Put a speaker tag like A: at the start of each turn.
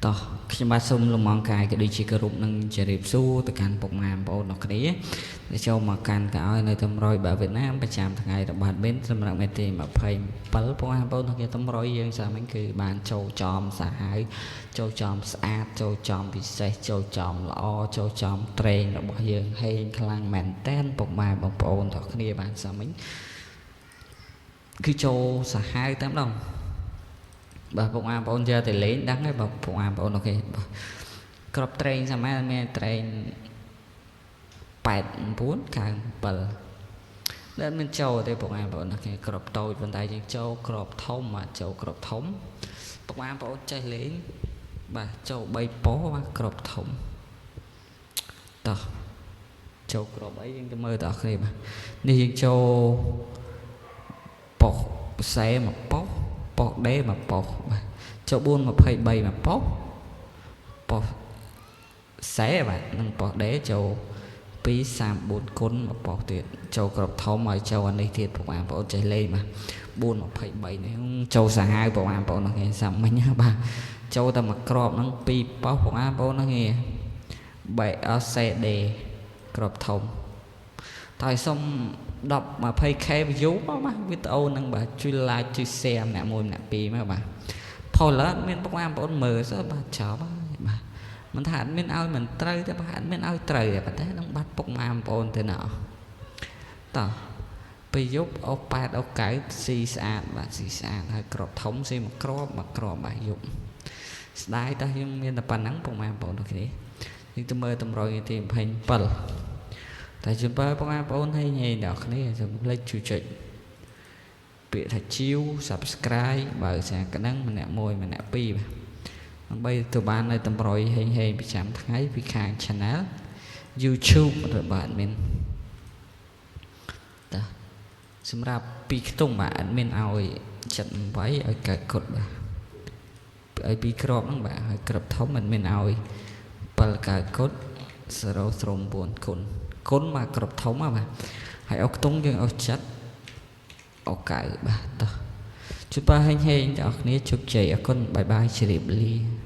A: តោះខ្ញុំបាទសូមលំអងកាយក៏ដូចជាគោរពនិងជម្រាបសួរទៅកាន់ពុកម៉ែបងប្អូនអរគ្នាដែលចូលមកកាន់កៅឲ្យនៅតម្រុយបែបវៀតណាមប្រចាំថ្ងៃរបស់ admin សម្រាប់ថ្ងៃទី27ពុកម៉ែបងប្អូនអរគ្នាតម្រុយយើងសាមិញគឺបានចូលចំសាហាវចូលចំស្អាតចូលចំពិសេសចូលចំល្អចូលចំត្រេងរបស់យើងហេងខ្លាំងមែនតែនពុកម៉ែបងប្អូនអរគ្នាបានសាមិញគឺចូលសាហាវតែម្ដងបាទពុកម៉ែបងប្អូនយកទៅលេងដឹងហើយបាទពុកម៉ែបងប្អូន OK បាទក្របត្រេងសម័យមានត្រេង89 97ដែលមានចូលទេពុកម៉ែបងប្អូន OK ក្របតូចប៉ុន្តែយើងចូលក្របធំបាទចូលក្របធំពុកម៉ែបងប្អូនចេះលេងបាទចូល3ប៉ុបាទក្របធំតោះចូលក្របអីយើងទៅមើលតអស់គ្នាបាទនេះយើងចូលប៉ុសេមកប៉ុប៉ុដេមកប៉ុបាទចូល4 23មកប៉ុប៉ុសេបាទនិងប៉ុដេចូល2 34គុណមកប៉ុទៀតចូលក្របធំឲ្យចូលអានេះទៀតពុកម៉ែបងប្អូនចេះលេងបាទ4 23នេះចូលសាហាវពុកម៉ែបងប្អូនគេសាមិញបាទចូលតែមួយក្របហ្នឹង2ប៉ុពុកម៉ែបងប្អូនគេបែអ CD ក្របធំតើសុំ10 20K view មកបាទវីដេអូហ្នឹងបាទជួយ like ជួយ share ម្នាក់មួយម្នាក់ពីរមកបាទផុសឡើយមានពុកម៉ែបងប្អូនមើលសោះបាទចប់ហើយបាទមិនថាអត់មានឲ្យមិនត្រូវទេបាទអត់មានឲ្យត្រូវទេប៉ុន្តែនឹងបាត់ពុកម៉ែបងប្អូនទៅណោះតោះពេលយប់អូ8អូ9ស៊ីស្អាតបាទស៊ីស្អាតហើយក្របធំស៊ីមួយក្របមួយក្របបាទយប់ស្ដាយតោះយើងមានតែប៉ុណ្ណឹងពុកម៉ែបងប្អូនទាំងគ្នាយើងទៅមើលតម្រុយទី27តែជូនពរពុកម៉ែបងប្អូនហើយញ៉ៃដល់គ្នាសូមកុំភ្លេចជួយចុចពាក្យថាជាវ Subscribe បើសាកណ្ដឹងម្នាក់មួយម្នាក់ពីរបាទដើម្បីទទួលបាននៅតម្រុយហេងហេងប្រចាំថ្ងៃពីខាង Channel YouTube របស់ admin តើសម្រាប់ពីរខ្ទង់បាទ admin ឲ្យ78ឲ្យកើតគុតបាទឲ្យពីរក្របហ្នឹងបាទឲ្យក្របធំ admin ឲ្យ7កើតគុត0ស្រោម9គុណគុណមកក្របធំបាទហើយអុកខ្ទង់យើងអុសចិត្តអុកកៅបាទតោះជួបប៉ាហេងហេងទាំងអស់គ្នាជោគជ័យអរគុណ bye bye ជម្រាបលា។